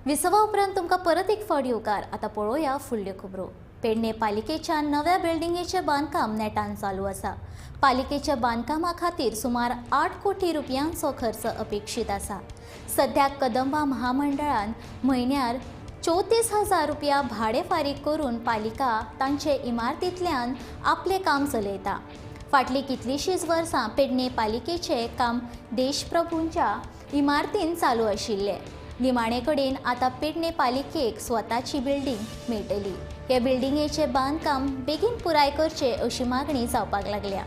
विसवा उपरांत तुमकां परत एक फावट येवकार. आतां पळोवया फुडल्यो खबरो. पेडणे पालिकेच्या नव्या बिल्डिंगेचें बांदकाम नेटान चालू आसा. पालिकेच्या बांदकामा खातीर सुमार 8 कोटी रुपयांचो खर्च अपेक्षीत आसा. सध्या कदंबा महामंडळान म्हयन्यार 34,000 रुपया भाडें फारीक करून पालिका तांचे इमारतींतल्यान आपलें काम चलयता. फाटलीं कितलींशींच वर्सां पेडणे पालिकेचें काम देशप्रभूंच्या इमारतीन चालू आशिल्लें. निमाणे कडेन आतां पेडणे पालिकेक स्वताची बिल्डींग मेळटली. हे बिल्डिंगेचें बांदकाम बेगीन पुराय करचें अशी मागणी जावपाक लागल्या.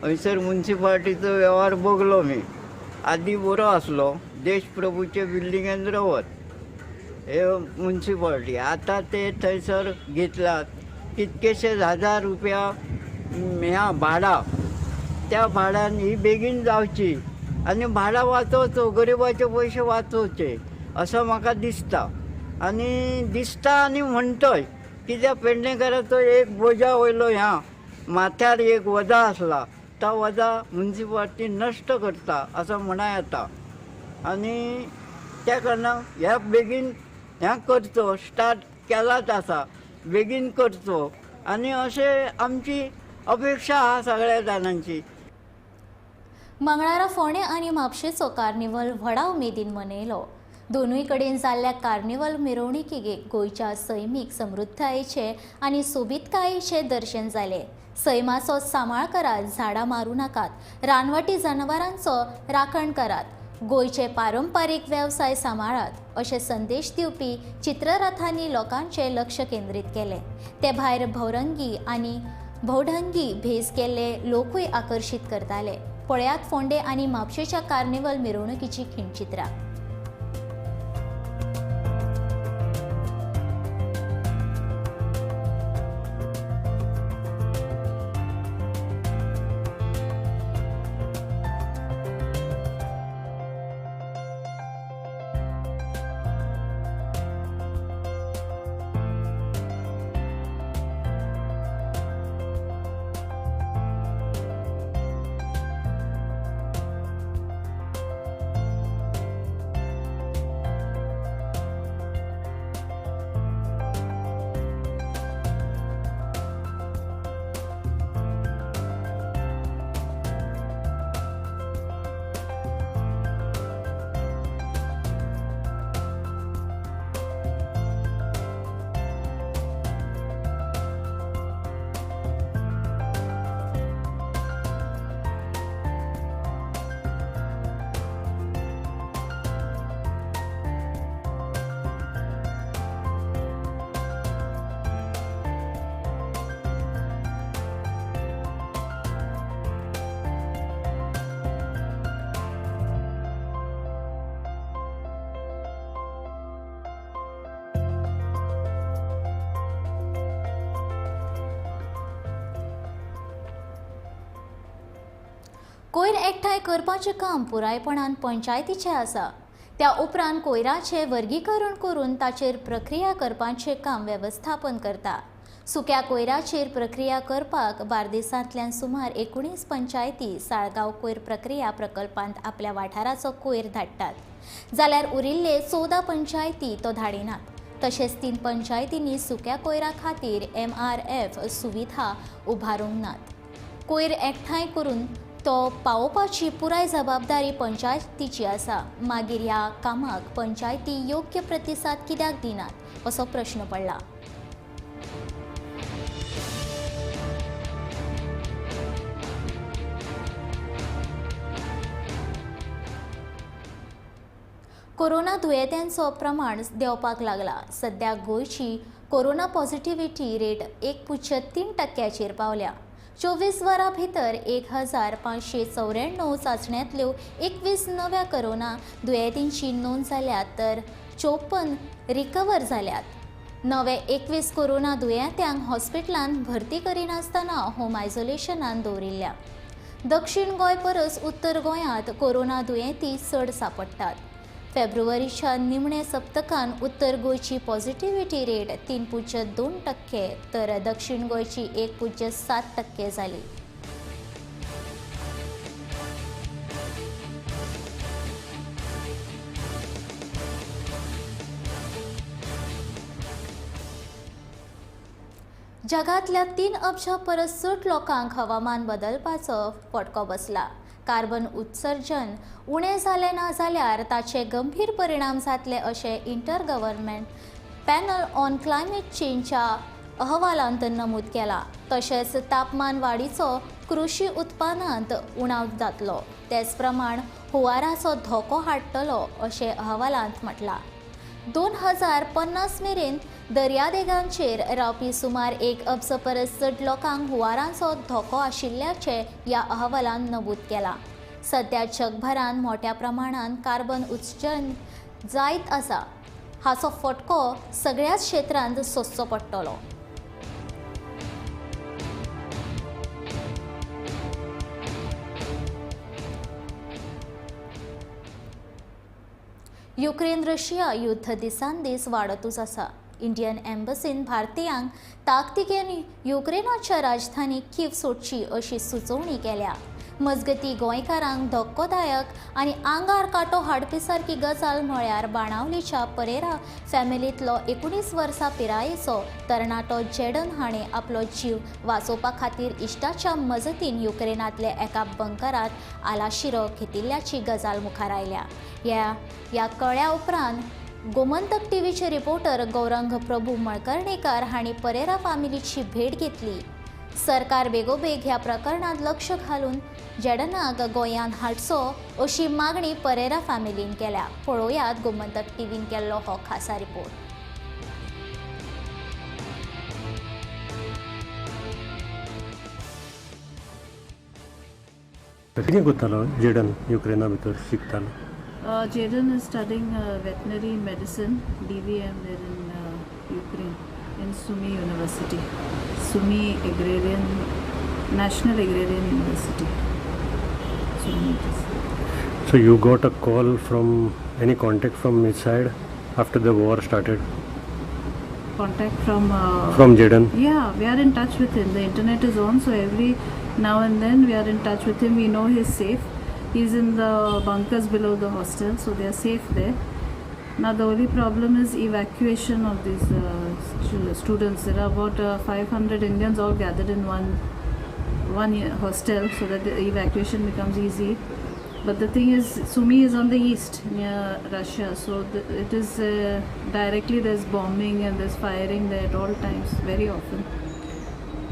हयसर मुन्सिपालिटीचो वेव्हार बगलो मी. आदी बरो आसलो, देशप्रभूचे बिल्डिंगेन रावत हे मुन्सिपालिटी. आतां ते थंयसर घेतलात कितकेशेच हजार रुपया ह्या भाडा, त्या भाड्यान ही बेगीन जावची आनी भाडां वाचोवचो, गरिबाचे पयशे वाचोवचे असो म्हाका दिसता. आनी दिसता आनी म्हणटोय कित्याक पेडणेकाराचो एक बोजा वयलो ह्या माथ्यार एक वजा आसला, तो वजा मुन्सिपालिटी नश्ट करता असो म्हणा येता. आनी त्या कारणान ह्या बेगीन ह्या करचो, स्टार्ट केलाच आसा, बेगीन करचो आनी अशें आमची अपेक्षा आहा सगळ्या जाणांची. मंगळारा फोंडें आनी म्हापशेचो कार्निवल व्हडा उमेदीन मनयलो. दोनूय कडेन जाल्ल्या कार्निवल मिरवणुकीक गोंयच्या सैमीक समृद्धायेचें आनी सोबीतकायेचें दर्शन जालें. सैमाचो सांबाळ करात, झाडां मारूं नाकात, रानवटी जनावरांचो राखण करात, गोंयचे पारंपारीक वेवसाय सांबाळात अशे संदेश दिवपी चित्ररथांनी लोकांचें लक्ष केंद्रीत केलें. ते भायर भौरंगी आनी भौढंगी भेस केल्ले लोकूय आकर्शीत करताले. पळयात फोंडें आनी म्हापशेच्या कार्निवल मिरवणुकीची खिणचित्रां. कोयर एकठांय करपाचें काम पुरायपणान पंचायतीचें आसा. त्या उपरांत कोयराचें वर्गीकरण करून ताचेर प्रक्रिया करपाचें काम वेवस्थापन करता. सुक्या कोयराचेर प्रक्रिया करपाक बार्देसांतल्यान सुमार 19 पंचायती साळगांव कोयर प्रक्रिया प्रकल्पांत आपल्या वाठाराचो कोयर धाडटात, जाल्यार उरिल्ले 14 पंचायती तो धाडिनात. तशेंच 3 पंचायतींनी सुक्या कोयरा खातीर MRF सुविधा उबारूंक नात. कोयर एकठांय करून तो पावोवपाची पुराय जबाबदारी पंचायतीची आसा. मागीर ह्या कामाक पंचायती योग्य प्रतिसाद कित्याक दिनात असो प्रश्न पडला. कोरोना दुयेंत्यांचो प्रमाण देंवपाक लागला. सध्या गोंयची कोरोना पॉझिटिव्हिटी रेट 1.3% पावल्या. 24 वरां भितर 1594 चांचण्यांतल्यो 21 नव्या कोरोना दुयेंतींची नोंद जाल्या तर 54 रिकवर जाल्यात. नवे 21 कोरोना दुयेंत्यांक हॉस्पिटलांत भरती करिनासतना होम आयसोलेशनान दवरिल्ल्या. दक्षिण गोंय परस उत्तर गोंयांत कोरोना दुयेंती चड सांपडटात. फेब्रुवारीच्या निमणे सप्तकान उत्तर गोंयची पॉझिटिव्हिटी रेट 3.2% तर दक्षिण गोंयची 1.7% जाली. जगांतल्या 3 अब्जा परस चड लोकांक हवामान बदलपाचो फटको बसला. कार्बन उत्सर्जन उणें जालें ना जाल्यार ताचे गंभीर परिणाम जातले अशें inter government panel on climate चेंजच्या अहवालांत नमूद केलां. तशेंच तापमान वाडीचो कृशी उत्पादनांत उणाव जातलो, तेच प्रमाण हुंवाराचो धोको हाडटलो अशें अहवालांत म्हटलां. 2050 मेरेन दर्यादेगांचेर रावपी सुमार 1 अब्ज परस चड लोकांक हुंवारांचो धोको आशिल्ल्याचें ह्या अहवालान नमूद केलां. सद्या जगभरांत मोट्या प्रमाणांत कार्बन उत्सर्जन जायत आसा, हाचो फटको सगळ्याच क्षेत्रांत सोंसचो पडटलो. युक्रेन रशिया युद्ध दिसान दीस वाडतूच आसा. इंडियन एम्बसीन भारतीयांक ताकतिकेन युक्रेनाच्या राजधानी कीव सोडची अशी सुचोवणी केल्या. मजगती गोंयकारांक धक्कोदायक आनी आंगार कांटो हाडपी सारकी गजाल म्हळ्यार बाणावलीच्या परेरा फॅमिलींतलो 19 वर्सां पिरायेचो तरणाटो जेडन हाणें आपलो जीव वाचोवपा खातीर इश्टाच्या मजतीन युक्रेनांतल्या एका बंकरांत आलाशिरो घेतिल्ल्याची गजाल मुखार आयल्या. ह्या कळ्या उपरांत गोमंतक टीव्हीचे रिपोर्टर गौरंग प्रभू मळकर्णेकर हांणी परेरा फॅमिलीची भेट घेतली. सरकार बेगोबेग ह्या प्रकरणांत लक्ष घालून जेडनाक गोंयांत हाडचो अशी मागणी परेरा फॅमिलीन केल्या. पळोवयात गोमंतक टीव्हीन केल्लो हो खासा रिपोर्ट. कितें करतालो जेडन युक्रेना भितर शिकतालो? Jaden is studying veterinary medicine, DVM there in Ukraine, in Sumy University, Sumy Agrarian, National Agrarian University. Sumy it is. So you got a call from any contact from his side after the war started? Contact from? From Jaden? Yeah, we are in touch with him. The internet is on, so every now and then we are in touch with him. We know he's safe. He's in the bunkers below the hostel, so they are safe there. Now the only problem is evacuation of these students. There are about 500 Indians all gathered in one hostel, so that the evacuation becomes easy. But the thing is, Sumy is on the east near Russia, so it is directly there's bombing and there's firing there at all times, very often.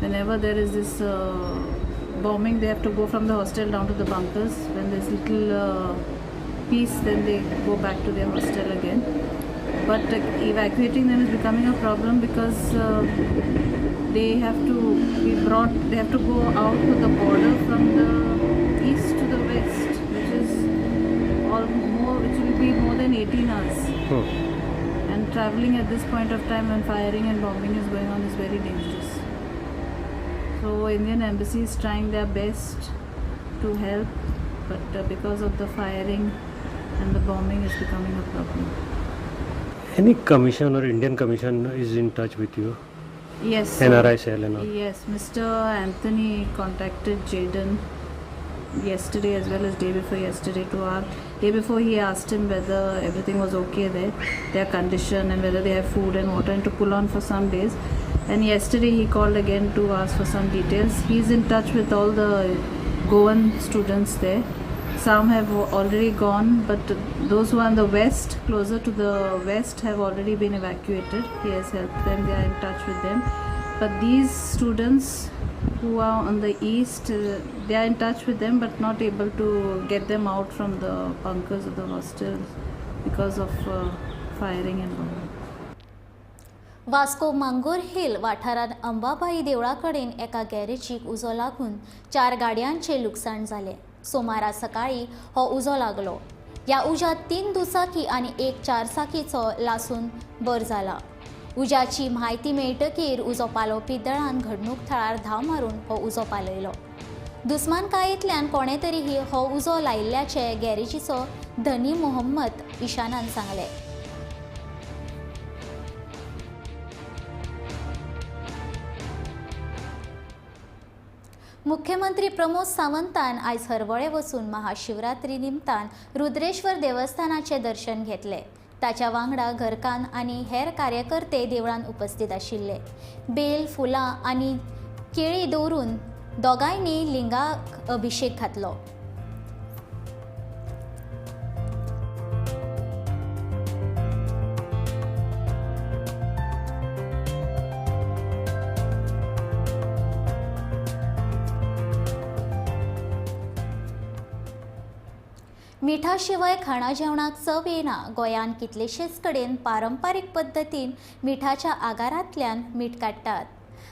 Whenever there is this bombing, they have to go from the hostel down to the bunkers. When there's little peace, then they go back to their hostel again. But evacuating them is becoming a problem because they have to be brought, they have to go out to the border from the east to the west, which is all more, which will be more than 18 hours. And traveling at this point of time when firing and bombing is going on is very dangerous. So Indian Embassy is trying their best to help, but because of the firing and the bombing is becoming a problem. Any commission or Indian commission is in touch with you? Yes. NRI cell and all? Yes, Mr. Anthony contacted Jaden yesterday as well as day before yesterday to ask. Day before he asked him whether everything was okay there, their condition and whether they have food and water, and to pull on for some days. And yesterday he called again to ask for some details. He's in touch with all the Goan students there. Some have already gone, but those who are in the west, closer to the west, have already been evacuated. He has helped them, they are in touch with them. But these students who are on the east, they are in touch with them but not able to get them out from the bunkers of the hostels because of firing and bombing. Vasco Mangor hill वाठारांत अंबाबाई देवळा कडेन एका गॅरेजीक उजो लागून 4 गाडयांचें लुकसाण जालें. सोमारा सकाळीं हो उजो लागलो. ह्या उज्यांत 3 दुचाकी आनी 1 चारचाकीचो लासून बर जाला. उज्याची म्हायती मेळटकीर उजो पालोवपी दळान घडणूक थळार धांव मारून हो उजो पालयलो. दुस्मानकायेंतल्यान कोणे तरी हो उजो लायिल्ल्याचे गॅरेजीचो धनी मोहम्मद इशानान सांगलें. मुख्यमंत्री प्रमोद सावंतान आयज हरवळे वचून महाशिवरात्री निमतान रुद्रेश्वर देवस्थानाचें दर्शन घेतलें. ताच्या वांगडा घरकान्न आनी हेर कार्यकर्ते देवळान उपस्थित आशिल्ले. बेल, फुलां आनी केळी दवरून दोगांयनी लिंगाक अभिशेक घातलो. मिठा शिवाय खाणा जेवणाक चव येना. गोंयांत कितलेशेच कडेन पारंपारीक पद्दतीन मिठाच्या आगारांतल्यान मीठ काडटात.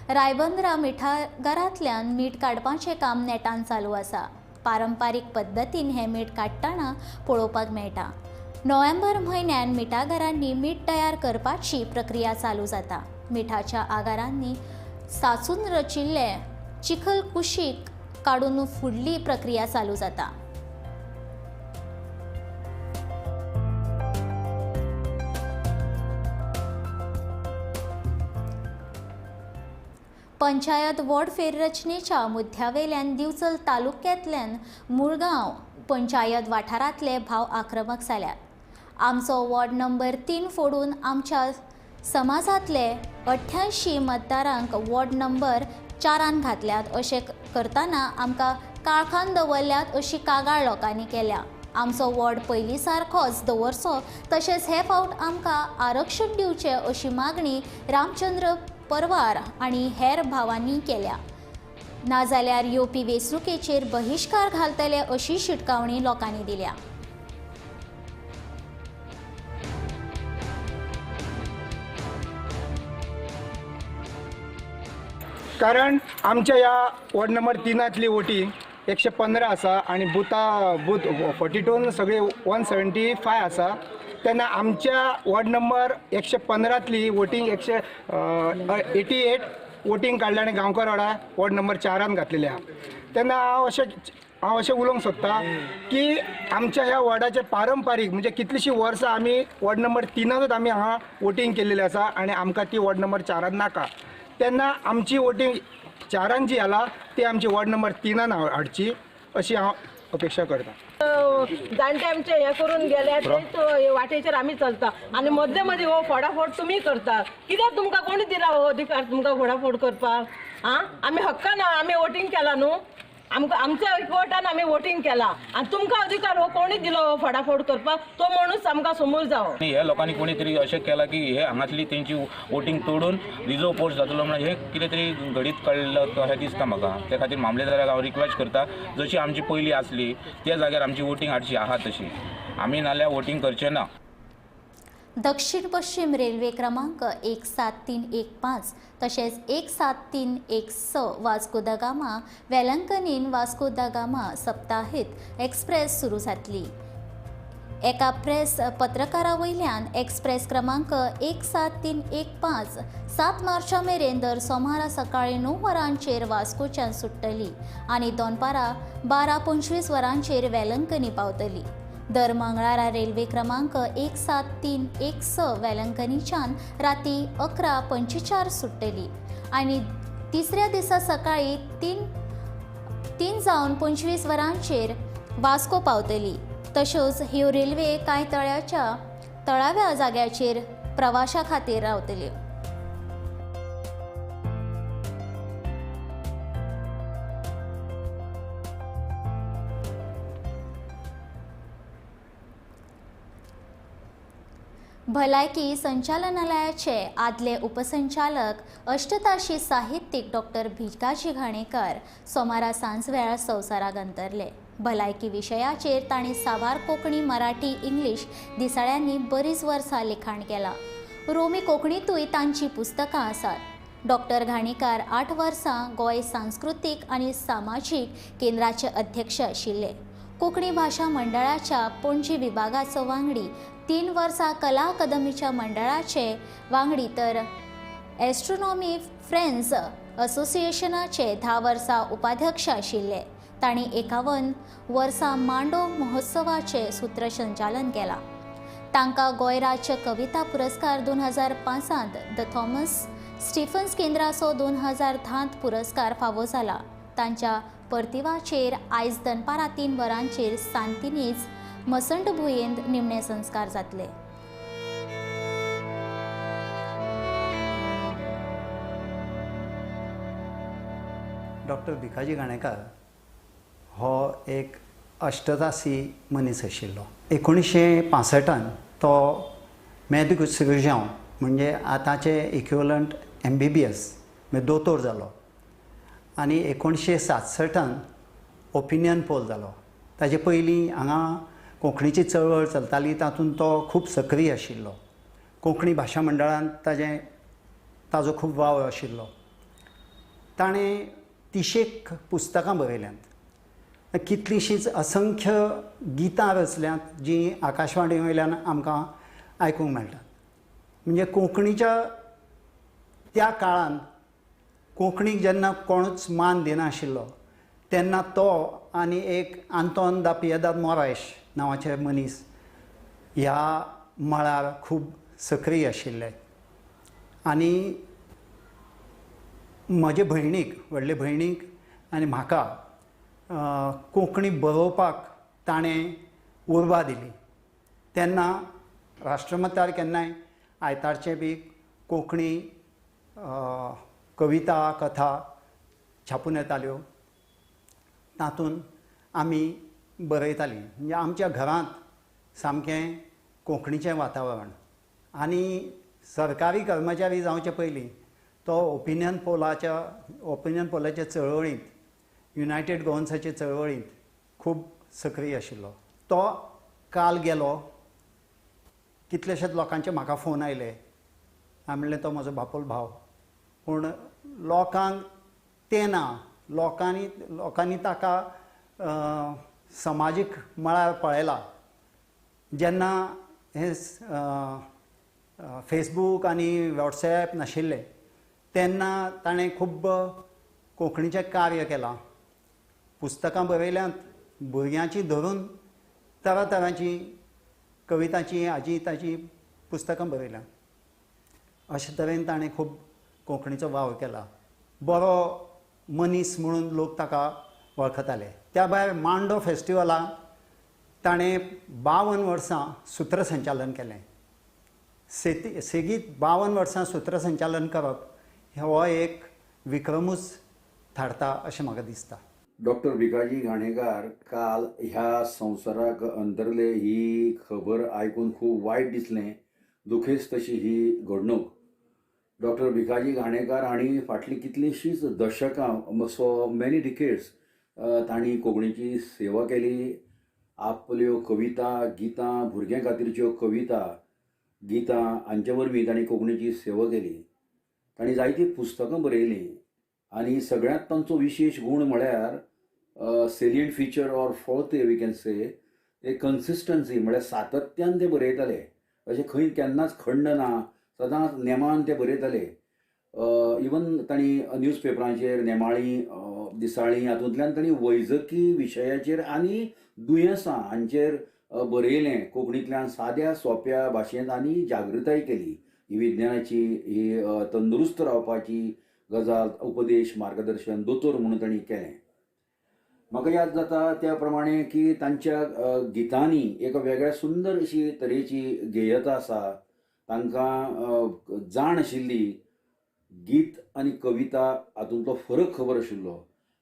रायबंदरा मिठागरांतल्यान मीठ काडपाचें काम नेटान चालू आसा. पारंपारीक पद्दतीन हें मीठ काडटना पळोवपाक मेळटा. नोव्हेंबर म्हयन्यान मिठागरांनी मीठ तयार करपाची प्रक्रिया चालू जाता. मिठाच्या आगारांनी साचून रचिल्लें चिखल कुशीक काडून फुडली प्रक्रिया चालू जाता. पंचायत वॉर्ड फेररचनेच्या मुद्द्यावेल्यान दिवचल तालुक्यांतल्यान मुळगांव पंचायत वाठारांतले भाव आक्रमक जाल्यात. आमचो वॉर्ड नंबर 3 फोडून आमच्या समाजांतले 88 मतदारांक वॉर्ड नंबर 4 घातल्यात अशें करतना आमकां काळखान दवरल्यात अशी कागाळ लोकांनी केल्या. आमचो वॉर्ड पयलीं सारकोच दवरचो तशेंच हे फावट आमकां आरक्षण दिवचें अशी मागणी रामचंद्र परवार आनी हेर भावांनी केल्या. नाजाल्यार येवपी वेंचणुकेचेर बहिश्कार घालतले अशी शिटकावणी लोकांनी दिल्या. कारण आमच्या ह्या वॉर्ड नंबर 3तली वोटिंग 115 आसा आनी बुथा बूथ 42 सगळे 175 आसा. तेन्ना आमच्या वॉर्ड नंबर 115तली वोटिंग 188 वोटिंग काडल्या आनी गांवकर वाडा वॉर्ड नंबर 4 घातलेले आहा. तेन्ना हांव अशें उलोवंक सोदता की आमच्या ह्या वॉर्डाचे पारंपारीक म्हणजे कितलींशीं वर्सां आमी वॉर्ड नंबर 3तूच आमी हांगा वोटिंग केल्लेली आसा आनी आमकां ती वॉर्ड नंबर 4 नाका. तेन्ना आमची वोटिंग 4 जी आला ती आमची वॉर्ड नंबर 3 हाडची अशी हांव अपेक्षा करता. जाणटे आमचे हे करून गेले तेच वाटेचेर आमी चलता आनी मदले मदीं हो फोडाफोड तुमी करता. कित्याक तुमकां कोणी दिला हो अधिकार तुमकां फोडाफोड करपाक? आं, आमी हक्कान आमी वोटींग केला न्हू, आमकां आमच्या एकवटान आमी वोटींग केला आनी तुमकां अधिकार हो कोणी दिलो हो फोडाफोड करपाक? तो माणूस आमकां समोर जावो. ह्या लोकांनी कोणी तरी अशें केलां की हे हांगातली तेंची वोटींग तोडून रिजर्व पोस्ट जातलो म्हणून हे कितें तरी घडीत कळ्ळें अशें दिसता म्हाका. त्या खातीर मामलेदाराक हांव रिक्वेस्ट करता, जशी आमची पयलीं आसली त्या जाग्यार आमची वोटींग हाडची आहा तशी, आमी नाल्यार वोटींग करचें ना. दक्षिण पश्चिम रेल्वे क्रमांक 17315 तशेंच 17316 वास्को the Gama वेलंकनीन वास्को the Gama सप्ताहीत एक्सप्रेस सुरू जातली. एका प्रेस पत्रकारा वयल्यान एक्सप्रेस क्रमांक 17315 7 मार्चा मेरेन दर सोमारा सकाळीं 9 वरांचेर वास्कोच्यान सुट्टली आनी दनपारां 12:25 वरांचेर वेलंकनी पावतली. दर मंगळारा रेल्वे क्रमांक 17316 वेलंकनीच्यान राती 11:45 सुट्टली आनी तिसऱ्या दिसा सकाळीं 3:25 वरांचेर वास्को पावतली. तश्योच ह्यो रेल्वे कांय तळाव्या जाग्याचेर प्रवाशा खातीर रावतल्यो. भलायकी संचालनालयाचे आदले उपसंचालक अष्टताशी साहित्यीक डॉक्टर भिकाजी घाणेकर सोमारा सांजवेळार संवसाराक अंतरले. भलायकी विशयाचेर तांणी साबार कोंकणी, मराठी, इंग्लीश दिसाळ्यांनी बरीच वर्सां लिखाण केलां. रोमी कोंकणींतूय तांचीं पुस्तकां आसात. डॉक्टर घाणेकार 8 वर्सां गोंय सांस्कृतीक आनी सामाजीक केंद्राचे अध्यक्ष आशिल्ले. कोंकणी भाशा मंडळाच्या पणजी विभागाचो वांगडी, 3 वर्सां कला अकादमीच्या मंडळाचे वांगडी, तर एस्ट्रोनॉमी फ्रेंड्स असोसिएशनाचे 10 वर्सां उपाध्यक्ष आशिल्ले. तांणी 51 वर्सां मांडो महोत्सवाचें सूत्रसंचालन केलां. तांकां गोंय राज्य कविता पुरस्कार 2005 the Thomas Stephens केंद्राचो 2010 पुरस्कार फावो जाला. तांच्या प्रतिवाचेर आयज दनपारां 3 वरांचेर सांतिनेज मसंडभुंयेंत निमणे संस्कार जातले. डॉक्टर भिकाजी घाणेकार हो एक अष्टतासी मनीस आशिल्लो. 1965 तो मेदिक सिरुज्यांव म्हणजे आतांचे इक्विवलंट MBBS म्हणजे दोतोर जालो आनी 1967 ओपिनियन पोल जालो. ताजे पयलीं हांगा कोंकणीची चळवळ चलताली, तातूंत तो खूब सक्रीय आशिल्लो. कोंकणी भाशा मंडळांत ताजो खूब वावर आशिल्लो. ताणें 30 पुस्तकां बरयल्यांत, कितलींशींच असंख्य गितां रचल्यांत जीं आकाशवाणी वयल्यान आमकां आयकूंक मेळटात. म्हणजे कोंकणीच्या त्या काळांत कोंकणीक जेन्ना कोणूच मान दिनाशिल्लो तेन्ना तो आनी एक आंतोन दा पियेदाद मोरायश नांवाचे मनीस ह्या मळार खूब सक्रीय आशिल्ले. आनी म्हजे भयणीक, व्हडले भयणीक आनी म्हाका कोंकणी बरोवपाक ताणें उर्बा दिली. तेन्ना राष्ट्रमतार केन्नाय आयतारचें बी कोंकणी कविता कथा छापून येताल्यो, तातूंत आमी बरयतालीं. म्हणजे आमच्या घरांत सामकें कोंकणीचें वातावरण. आनी सरकारी कर्मचारी जावचे पयलीं तो ओपिनियन पोलाचे चळवळींत, युनायटेड गोवन्साचे चळवळींत खूब सक्रीय आशिल्लो. तो काल गेलो. कितलेशेच लोकांचे म्हाका फोन आयले. हांवें म्हणलें तो म्हजो बापोल भाव, पूण लोकांक तें ना. लोकांनी ताका समाजीक मळार पळयला. जेन्ना हे फेसबूक आनी वॉट्सएप नाशिल्ले तेन्ना ताणें खूब कोंकणीचें कार्य केलां. पुस्तकां बरयल्यांत, भुरग्यांची धरून तरातरांची कवितांची हाजी ताची पुस्तकां बरयल्यांत. अशे तरेन ताणें खूब कोंकणीचो वावर केला. बरो मनीस म्हणून लोक ताका वळखताले. त्या भायर मांडो फेस्टिवलाक ताणें 52 वर्सां सूत्रसंचालन केलें. सेगीत 52 वर्सां सूत्रसंचालन करप हो एक विक्रमूच थारता अशें म्हाका दिसता. डॉक्टर भिकाजी घाणेकार काल ह्या संवसाराक अंतरले ही खबर आयकून खूब वायट दिसलें. दुखेस्त अशी ही घडणूक. डॉक्टर भिकाजी घाणेकार हांणी फाटलीं कितलींशींच दशकां, सो मेनी डिकेड्स तांणी कोंकणीची सेवा केली. आपल्यो कविता, गितां, भुरग्यां खातीरच्यो कविता, गितां हांचे वरवीं तांणी कोंकणीची सेवा केली. तांणी जायतीं पुस्तकां बरयलीं आनी सगळ्यांत तांचो विशेश गूण म्हळ्यार salient feature or forte we can say ते कन्सिस्टन्सी, म्हळ्यार सातत्यान ते बरयताले. अशें खंय केन्नाच खंड ना, सदांच नेमान ते बरयताले. इवन तांणी न्यूज पेपरांचेर, नेमाळीं, दिसाळीं हातूंतल्यान तांणी वैजकी विशयाचेर आनी दुयेंसां हांचेर बरयलें कोंकणींतल्यान साद्या सोंप्या भाशेंत आनी जागृताय केली. ही विज्ञानाची, ही तंदुरुस्त रावपाची गजाल, उपदेश, मार्गदर्शन दोतोर म्हणून तांणी केलें. म्हाका याद जाता त्या प्रमाणे की तांच्या गितांनी एक वेगळ्या सुंदर अशी तरेची गेयता आसा. तांकां जाण आशिल्ली गीत आनी कविता हातूंतलो फरक खबर आशिल्लो.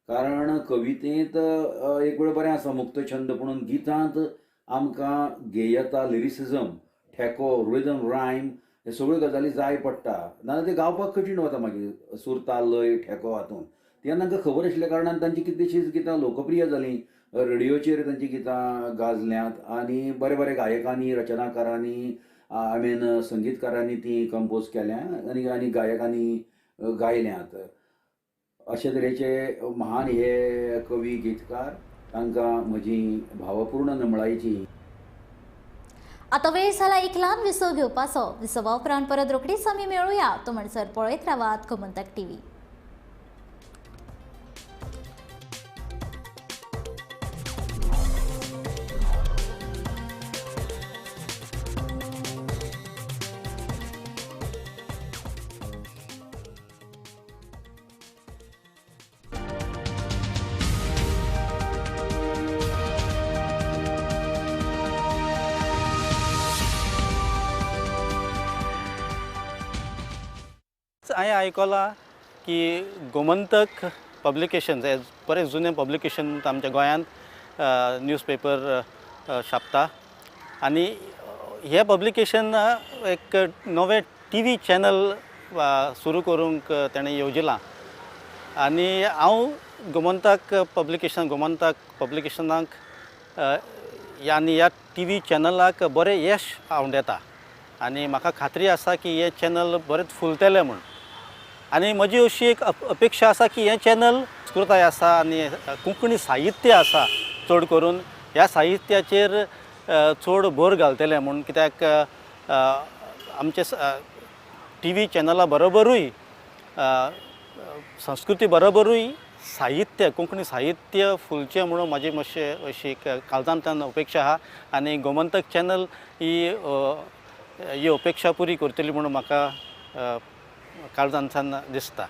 कारण कवितेंत एक वेळ बरें आसा मुक्त छंद, पुणून गितांत आमकां गेयता, लिरिसिजम, ठेको, रिदम, रायम हे सगळ्यो गजाली जाय पडटा. नाजाल्यार ते गावपाक कठीण वता मागीर सूर, ताल, लय, ठेको हातूंत. तेन्ना तांकां खबर आशिल्ल्या कारणान तांची कितलींशींच गितां लोकप्रिय जालीं. रेडियोचेर तांचीं गितां गाजल्यांत आनी बरे बरे गायकांनी, रचनाकारांनी, I mean संगीतकारांनी ती कंपोज केल्या आनी आनी गायकांनी गायल्यांत. अशे तरेचे महान हे कवी गीतकार, तांकां म्हजी भावपूर्ण नमळायेची. आता वेळ झाला एक ल्हान विसव घेवपाचो. विसवा उपरांत परत रोखडीच आमी मेळुया. तो म्हणसर पळयत रावात गोमंतक टीव्ही. हांवें आयकलां की गोमंतक पब्लिकेशन हें बरें जुनें पब्लिकेशन आमच्या गोंयांत न्यूज पेपर छापता आनी हें पब्लिकेशन एक नवें टीव्ही चॅनल सुरू करूंक तेणें येवजिलां आनी हांव गोमंतक पब्लिकेशन गोमंतक पब्लिकेशनाक आनी ह्या टीव्ही चॅनलाक बरें यश आंवडेता आनी म्हाका खात्री आसा की हें चॅनल बरेंच फुलतलें म्हूण. आनी म्हजी अशी एक अपेक्षा आसा की हें चॅनल संस्कृताय आसा आनी कोंकणी साहित्य आसा चड करून ह्या साहित्याचेर चड भर घालतलें म्हूण, कित्याक आमचे टीव्ही चॅनला बरोबरूय संस्कृती बरोबरूय साहित्य कोंकणी साहित्य फुलचें म्हणून म्हाजी मातशें अशी एक काळजांतल्यान अपेक्षा आहा आनी गोमंतक चॅनल ही ही अपेक्षा पुरी करतली म्हणून म्हाका काळजांतल्यान दिसता.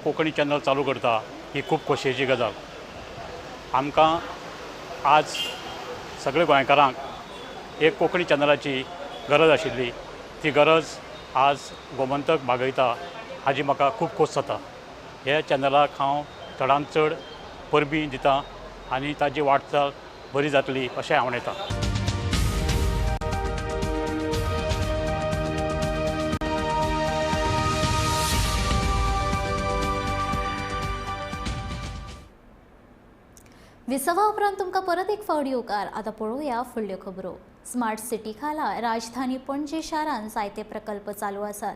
कोंकणी चॅनल चालू करता ही खूब खोशयेची गजाल. आमकां आज सगळे गोंयकारांक एक कोंकणी चॅनलाची गरज आशिल्ली, ती गरज आज गोमंतक भागयता हाजी म्हाका खूब खोस जाता. ह्या चॅनलाक हांव चडांत चड परबीं दिता आनी ताजी वाटचाल बरी जातली अशें हांव म्हणटा. विसवा उपरांत तुमकां परत एक फावट येवकार. आतां पळोवया फुडल्यो खबरो. स्मार्ट सिटी खाला राजधानी पणजे शारांत जायते प्रकल्प चालू आसात.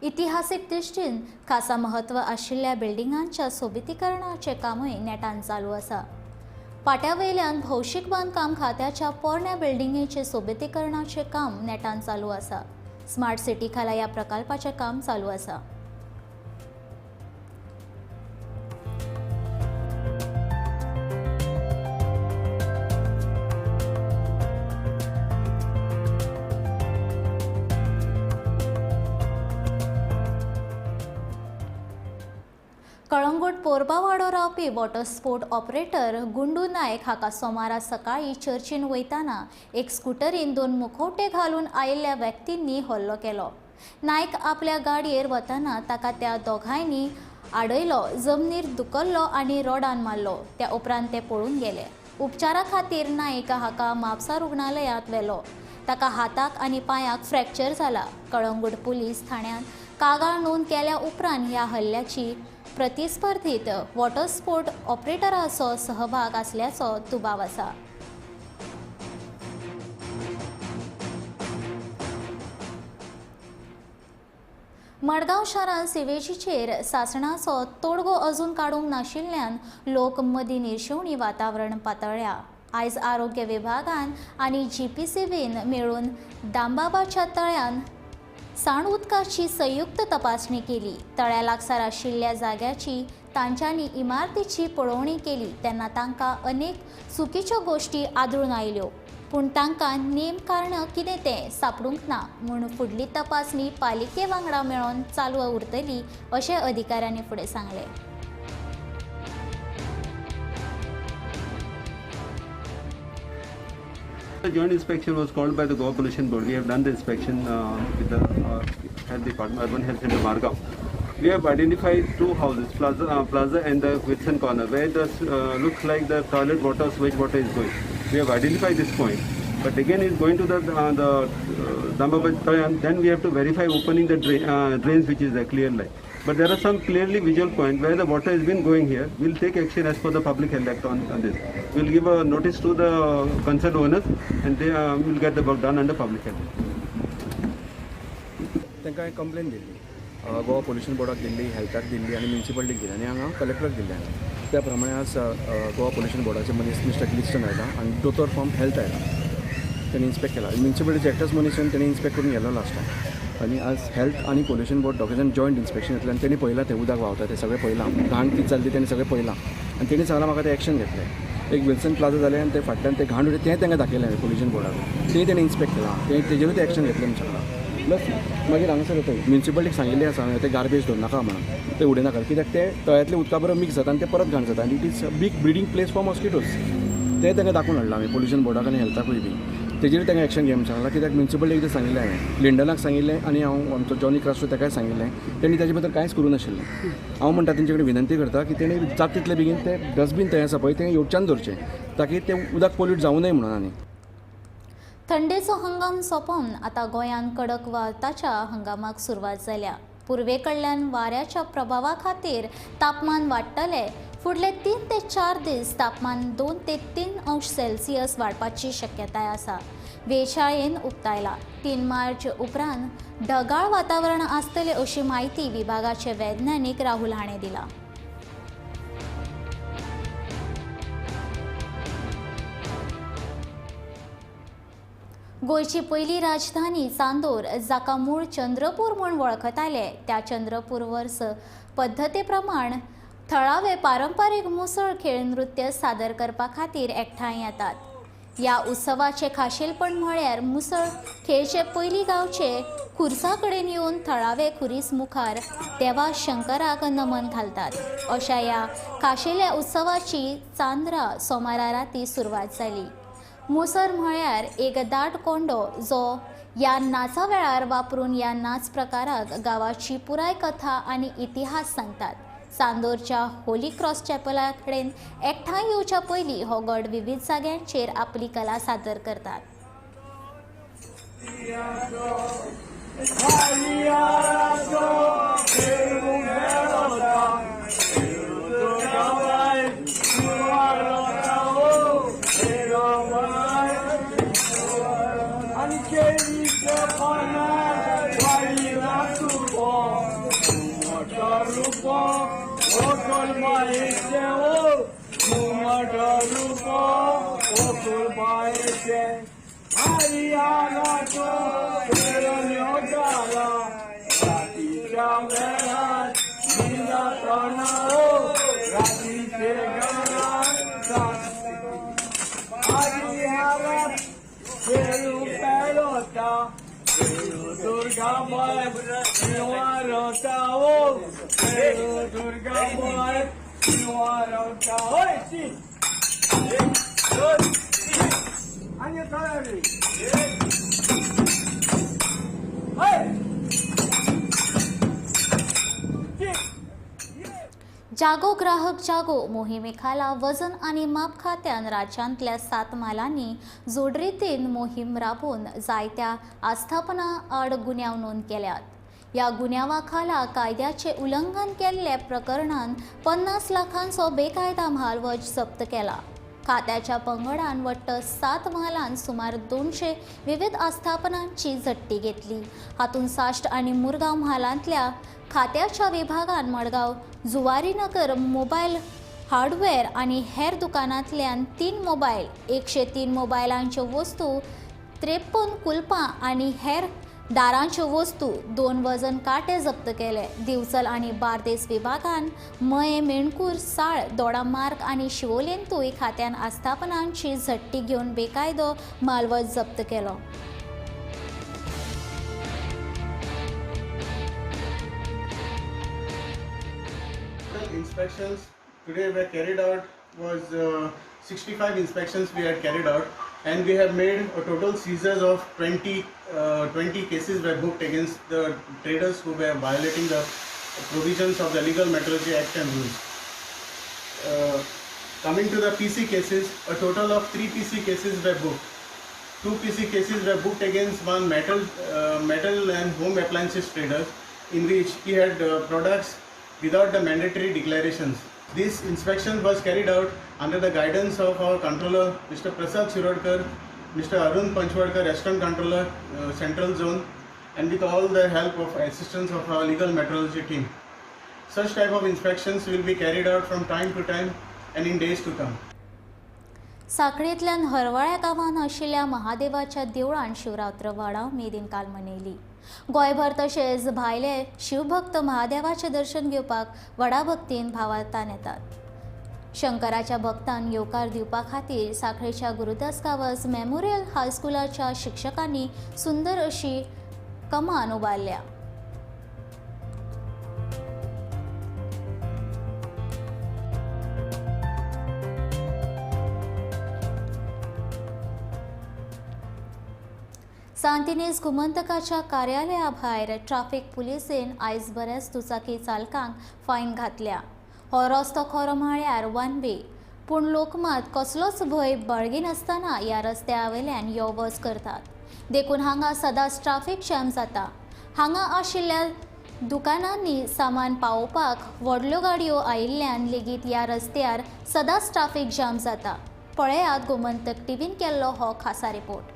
इतिहासीक दृश्टीन खासा म्हत्व आशिल्ल्या बिल्डिंगांच्या सोबितीकरणाचें कामूय नेटान चालू आसा. पाट्या वयल्यान भौशीक बांदकाम खात्याच्या पोरण्या बिल्डिंगेचें सोबितीकरणाचें काम नेटान चालू आसा. स्मार्ट सिटी खाला ह्या प्रकल्पाचें काम चालू आसा. कळंगूट पोरबावाडो रावपी water sport operator Gundu Naik हाका सोमारा सकाळीं चर्चीन वयताना एक स्कुटरीन दोन मुखवटे घालून आयिल्ल्या व्यक्तींनी हल्लो केलो. नायक आपल्या गाडयेर वतना ताका त्या दोगांयनी आडयलो, जमनीर दुकल्लो आनी रोडान मारलो. त्या उपरांत ते पळून गेले. उपचारा खातीर नायक हाका म्हापसा रुग्णालयांत व्हेलो. ताका हाताक आनी पांयाक फ्रॅक्चर जाला. कळंगूट पुलीस ठाण्यांत कागाळ नोंद केल्या उपरांत ह्या हल्ल्याची प्रतिस्पर्धीत वॉटर स्पोर्ट ऑपरेटराचो सहभाग असल्याचो दुबाव आसा. मडगांव शारांत सिवेजीचेर सासणाचो तोडगो अजून काडूंक नाशिल्ल्यान लोक मदीं निर्शेवणी वातावरण पातळ्ळ्या. आयज आरोग्य विभागान आनी जीपीसीबीन मेळून दामबाबाच्या तळ्यान सांड उदकाची संयुक्त तपासणी केली. तळ्या लागसार आशिल्ल्या जाग्याची तांच्यांनी इमारतीची पळोवणी केली तेन्ना तांकां अनेक चुकीच्यो गोश्टी आदळून आयल्यो, पूण तांकां नेम कारणां कितें तें सापडूंक ना म्हूण फुडली तपासणी पालिके वांगडा मेळोन चालू उरतली अशें अधिकाऱ्यांनी फुडें सांगलें. The joint inspection was called by the Goa Pollution Board. We have done the inspection with the Health Department, Urban Health Center, Margao. We have identified two houses, Plaza and the Wilson Corner, where the looks like the toilet water, sewage water is going. We have identified this point, but again it's going to the Dambaba, then we have to verify opening the drains, which is the clear line. But there are some clearly visual point where the water has been going here. We'll take action as per the Public Health Act on this. We'll give a notice to the concerned owners and they will get the work done under Public Health. तांकां complain दिल्ली, Goa pollution बोर्डाक दिल्ली, हेल्थाक दिल्ली आनी म्युनिसिपालिटीक दिल्ली आनी हांगा कलेक्टराक दिल्ली. हांगा त्या प्रमाणे आज Goa pollution बोर्डाचे मनीस मिस्टर ग्लिस्टन आयला आनी दोतोर फ्रॉम हेल्थ आयला, तेणी इन्स्पेक्ट केला. म्युनिसिपालिटीचे एकटोच मनीस येवन तेणी इन्स्पेक्ट करून गेलो लास्ट टायम. आनी आज हेल्थ आनी पोल्युशन बोर्ड दोगांय जाण जॉयंट इन्स्पेक्शन येतलें आनी तेणी पळयलां तें उदक व्हांवता तें सगळें पळयलां, घाण कितें जाली तेणी सगळें पळयलां आनी तेणी सांगलां म्हाका तें एक्शन घेतलें. एक विल्सन प्लाजा जालें आनी ते फाटल्यान ते घाण उडयता तें तांकां दाखयलें हांवें पोल्युशन बोर्डाक, तें तेणी इन्स्पेक्ट केलां, तें तेजेरूय तें एक्शन घेतलें म्हूण सांगलां. प्लस मागीर हांगासर येता म्युनिसिपालिटीक सांगिल्लें आसा हांवें तें गार्बेज दवरनाका म्हणून, तें उडयनाका कित्याक तें तळ्यांतल्या उदका बरोबर मिक्स जाता आनी तें परत घाण जाता आनी it is a big breeding place for mosquitoes. तें तांकां दाखोवन हाडलां हांवें पोल्युशन बोर्डाक आनी हेल्थाकूय बी, तेजेर तांकां एक्शन घे म्हूण सांगलां. कित्याक म्युनिसिपालिटीक एकदां सांगिल्लें हांवें, लिंडनाक सांगिल्लें आनी हांव आमचो जॉनी क्रास्टो ताकाय सांगिल्लें, तेणी ताजे बद्दल कांयच करूं नाशिल्लें. हांव म्हणटा तेंचे कडेन विनंती करता की तेणी जाता तितले बेगीन तें डस्टबीन थंय आसा पळय तें येवच्यान दवरचें ताकी तें उदक पोल्यूट जावं नये म्हणून. आनी थंडेचो हंगाम सोंपोवन आतां गोंयांत कडक वताच्या हंगामाक सुरवात जाल्या. पुर्वेकडल्यान वाऱ्याच्या प्रभावा खातीर तापमान वाडटलें. फुडले 3 ते 4 दीस तापमान 2 ते 3 अंश सेल्सियस वाडपाची शक्यताय आसा. वेशाळेन उक्तायला. 3 मार्च उपरांत ढगाळ वातावरण आसतलें अशी म्हायती विभागाचे वैज्ञानिक राहुल हाणें दिला. गोंयची पयली राजधानी चांदोर, जाका मूळ चंद्रपूर म्हूण वळखताले, त्या चंद्रपूर वर्स पद्दती प्रमाण थळावे पारंपारीक मुसळ खेळ नृत्य सादर करपा खातीर एकठांय येतात. ह्या उत्सवाचें खाशेलपण म्हळ्यार मुसळ खेळचे पयली गांवचे खुर्सा कडेन येवन थळावे खुरीस मुखार देवा शंकराक नमन घालतात. अशा ह्या खाशेल्या उत्सवाची चांद्रा सोमारा राती सुरवात जाली. मुसर म्हळ्यार एक दाट कोंडो जो ह्या नाचा वेळार वापरून ह्या नाच प्रकाराक गांवाची पुराय कथा आनी इतिहास सांगतात. चांदोरच्या होली क्रॉस चॅपला कडेन एकठांय येवच्या पयलीं हो गट विविध जाग्यांचेर आपली कला सादर करतात. जागो ग्राहक जागो मोहिमेखाला वजन आनी माप खात्यान राज्यांतल्या 7 म्हालांनी जोडरीतीन मोहीम राबोवन जायत्या आस्थापनां आड गुन्यांव नोंद केल्यात. ह्या गुन्यांवा खाला कायद्याचें उल्लंघन केल्ल्या प्रकरणांत 50 लाखांचो बेकायदा म्हालवज जप्त केला. खात्याच्या पंगडान वट्ट 7 म्हालांत सुमार 200 विविध आस्थापनांची झडटी घेतली. हातूंत साश्ट आनी मुरगांव म्हालांतल्या खात्याच्या विभागान मडगांव जुवारीनगर मोबायल हार्डवेअर आनी हेर दुकानांतल्यान 3 मोबायल, 103 मोबायलांच्यो वस्तू, 53 कुलपां आनी हेर दारांच्यो वस्तू, 2 वजन कांटे जप्त केले. दिवचल आनी बार्देस विभागान मये, मेणकूर, साळ, दोडामार्ग आनी शिवोलेंतूय खात्यान आस्थापनांची झडटी घेवन बेकायदो म्हालवज जप्त केलो. Inspections today were carried out was 65 inspections we had carried out, and we have made a total seizures of 20 cases were booked against the traders who were violating the provisions of the Legal Metrology Act and rules. Coming to the PC cases, a total of 3 PC cases were booked. 2 PC cases were booked against one metal and home appliances traders, in which he had products without the mandatory declarations. This inspection was carried out under the guidance of our controller, Mr. Prasad Shirodkar, Mr. Arun Panchwadkar, Restaurant Controller, Central Zone, and with all the help of assistance of our legal metrology team. Such type of inspections will be carried out from time to time and in days to come. साखळेंतल्यान हरवळ्या गांवांत आशिल्ल्या महादेवाच्या देवळान शिवरात्र व्हडा उमेदीन काल मनयली. गोंयभर तशेंच भायले शिवभक्त महादेवाचें दर्शन घेवपाक व्हडा भक्तीन भावार्थान येतात. शंकराच्या भक्तांक येवकार दिवपा खातीर साखळेच्या गुरुदास गांवस मेमोरियल हायस्कुलाच्या शिक्षकांनी सुंदर अशी कमान उबारल्या. सांतिनेज गोमंतकाच्या कार्यालया भायर ट्राफिक पुलिसेन आयज बऱ्याच दुचाकी चालकांक फायन घातल्या. हो रस्तो खरो म्हळ्यार वन वे, पूण लोक मात कसलोच भंय बाळगिनासतना ह्या रस्त्या वयल्यान यो वच करतात. देखून हांगा सदांच ट्राफिक जॅम जाता. हांगा आशिल्ल्या दुकानांनी सामान पावोवपाक व्हडल्यो गाडयो आयिल्ल्यान लेगीत ह्या रस्त्यार सदांच ट्राफिक जॅम जाता. पळयात गोमंतक टीव्हीन केल्लो हो खासा रिपोर्ट.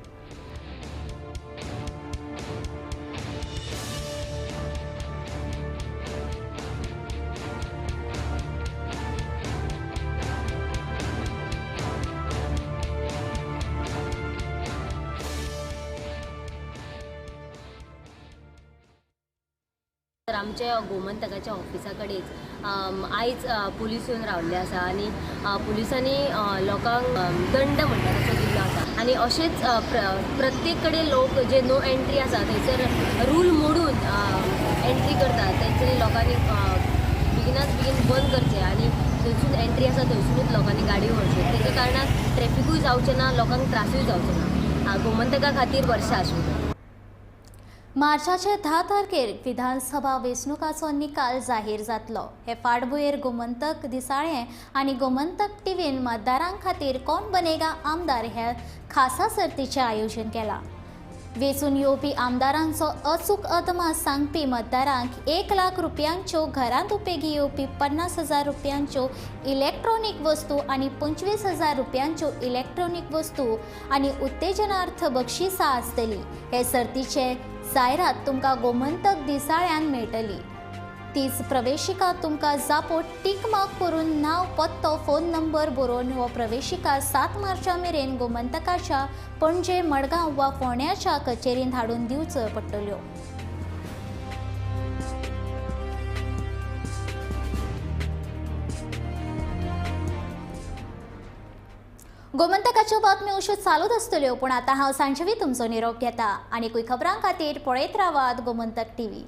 तर आमच्या गोमंतकाच्या ऑफिसा कडेच आयज पुलीस येवन रावल्ले आसा आनी पुलिसांनी लोकांक दंड म्हणटा तसो दिल्लो आसा आनी अशेंच प्रत्येक कडेन लोक जे नो एंट्री आसा थंयसर रूल मोडून एंट्री करतात तेंच्यांनी लोकांनी बेगिनात बेगीन बंद करचें आनी थंयसून एंट्री आसा थंयसुनूच लोकांनी गाडी व्हरच्यो. तेच्या कारणान ट्रॅफिकूय जावचें ना, लोकांक त्रासूय जावचो ना. गोमंतका खातीर वर्षा आशिल्लें. मार्चाचे 10 तारखेर विधानसभा वेंचणुकाचो निकाल जाहीर जातलो. हे फाटभुंयेर गोमंतक दिसाळें आनी गोमंतक टीव्हीन मतदारां खातीर कोण बनेगा आमदार ह्या खासा सर्तीचें आयोजन केलां. वेंचून येवपी आमदारांचो अचूक अदमास सांगपी मतदारांक 1 लाख रुपयांच्यो घरांत उपेगी येवपी 50,000 रुपयांच्यो इलेक्ट्रॉनीक वस्तू आनी 25,000 रुपयांच्यो इलेक्ट्रॉनीक वस्तू आनी उत्तेजनार्थ बक्षिसां आसतली. हे सर्तीचे जायरात तुमकां गोमंतक दिसाळ्यान मेळटली. तीच प्रवेशिका तुमकां जापो टीक मार्क करून नांव, पत्तो, फोन नंबर बरोवन हो प्रवेशिका 7 मार्चा मेरेन गोमंतकाच्या पणजे, मडगांव वा फोंड्याच्या कचेरींत हाडून दिवच्यो पडटल्यो. गोमंतकाच्यो बातम्यो अश्यो चालूच आसतल्यो, पूण आतां हांव सांजवी तुमचो निरोप घेता. आनीकूय खबरां खातीर पळयत रावात गोमंतक टीव्ही.